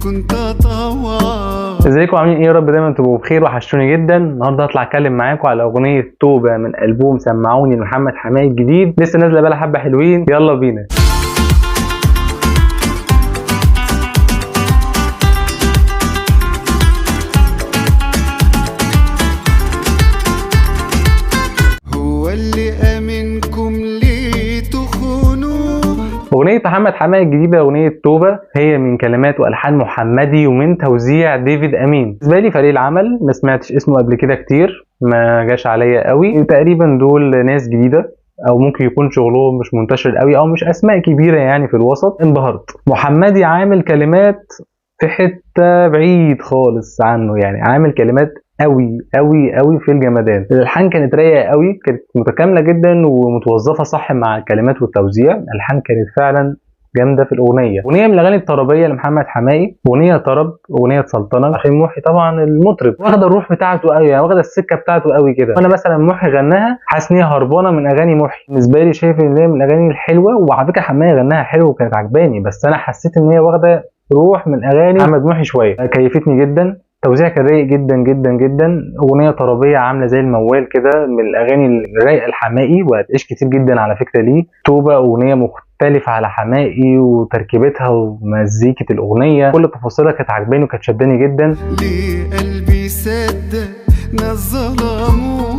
كنت اطوع. ازيكم عاملين ايه؟ يا رب دايما تبقوا بخير، وحشتوني جدا. النهارده هطلع اتكلم معاكم على اغنية توبه من البوم سمعوني لمحمد حماقي الجديد، لسه نازله بقى حبه حلوين. يلا بينا. هو اللي امنكم ليه تخونوه؟ اغنية محمد حماقي الجديدة اغنية توبه هي من كلمات والحان محمدي ومن توزيع ديفيد امين. بالنسبة لي فريق العمل ما سمعتش اسمه قبل كده كتير، ما جاش عليا قوي، تقريبا دول ناس جديدة او ممكن يكون شغلهم مش منتشر قوي او مش اسماء كبيرة يعني في الوسط. انبهرت، محمدي عامل كلمات في حتة بعيد خالص عنه، يعني عامل كلمات قوي قوي قوي في الجمدان. الالحان كانت رايقة قوي، كانت متكاملة جدا ومتوظفه صح مع الكلمات والتوزيع. الالحان كانت فعلا جامدة في الاغنية. اغنية من الاغاني الطربيه لمحمد حماقي، اغنية طرب، اغنية سلطنة، عشان محي طبعا المطرب واخده الروح بتاعته قوي، يعني واخده السكة بتاعته قوي كده. وانا مثلا محي غناها حاسس ان هي هربانه من اغاني محي. بالنسبة لي شايف ان هي من الاغاني الحلوة، وعلى فكرة حماقي غناها حلو وكانت عجباني، بس انا حسيت ان هي واخده روح من اغاني محمد محي شوية. كيفتني جدا، توزيع كان رايق جدا جدا جدا. اغنية طربيه عامله زي الموال كده، من الاغاني الرايقه لحماقي وهتعيش كتير جدا على فكرة. ليه توبه اغنية مختلفة على حماقي، وتركيبتها ومزيكه الاغنية كل تفاصيلها كانت عاجباني وكانت شداني جدا. ليه قلبي صدق ناس ظلموه؟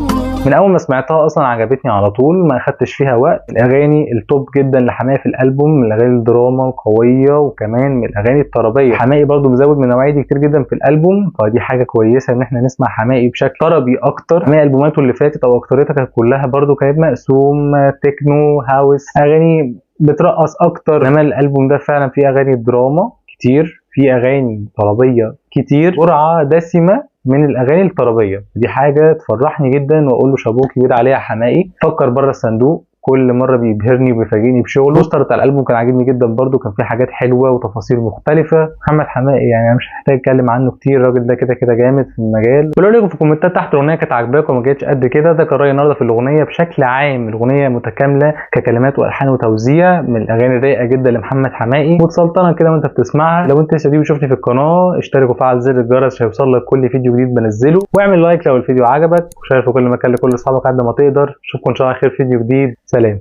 من اول ما سمعتها اصلا عجبتني على طول، ما اخدتش فيها وقت. الاغاني ال top جدا لحماقي في الالبوم، من الاغاني الدراما القوية وكمان من الاغاني الطربيه. حماقي برضو مزود من النوعية دي كتير جدا في الالبوم، فدي حاجة كويسة ان احنا نسمع حماقي بشكل طربي اكتر. حماقي البوماته اللي فاتت او اكترتها كانت كلها برضو كانت مقسوم techno house، اغاني بترقص اكتر. انما الالبوم ده فعلا فيه اغاني دراما كتير، فيه اغاني طربيه كتير، جرعة دسمة من الاغاني الطربيه. دي حاجة تفرحني جدا واقول له شابوه كبير عليها حماقي. فكر بره الصندوق، كل مرة بيبهرني وبيفاجئني بشغله. البوستر بتاع الالبوم كان عاجبني جدا برده، كان فيه حاجات حلوة وتفاصيل مختلفة. محمد حماقي يعني انا مش محتاج اتكلم عنه كتير، الراجل ده كده كده جامد في المجال. قولوا لي في الكومنتات تحت الاغنية كانت عاجباكم وما جاتش قد كده. ده كان رايي النهارده في الاغنية بشكل عام. الاغنية متكاملة ككلمات والحان وتوزيع، من الاغاني الرايقه جدا لمحمد حماقي وتسلطنه كده وانت بتسمعها. لو انت لسه دي وشفتني في القناة، اشترك وفعل زر الجرس عشان يوصل لك كل فيديو جديد بنزله، واعمل like لو الفيديو عجبك، وشارك في كل مكان لكل اصحابك قد ما تقدر. اشوفكم ان شاء الله خير فيديو جديد. سلام.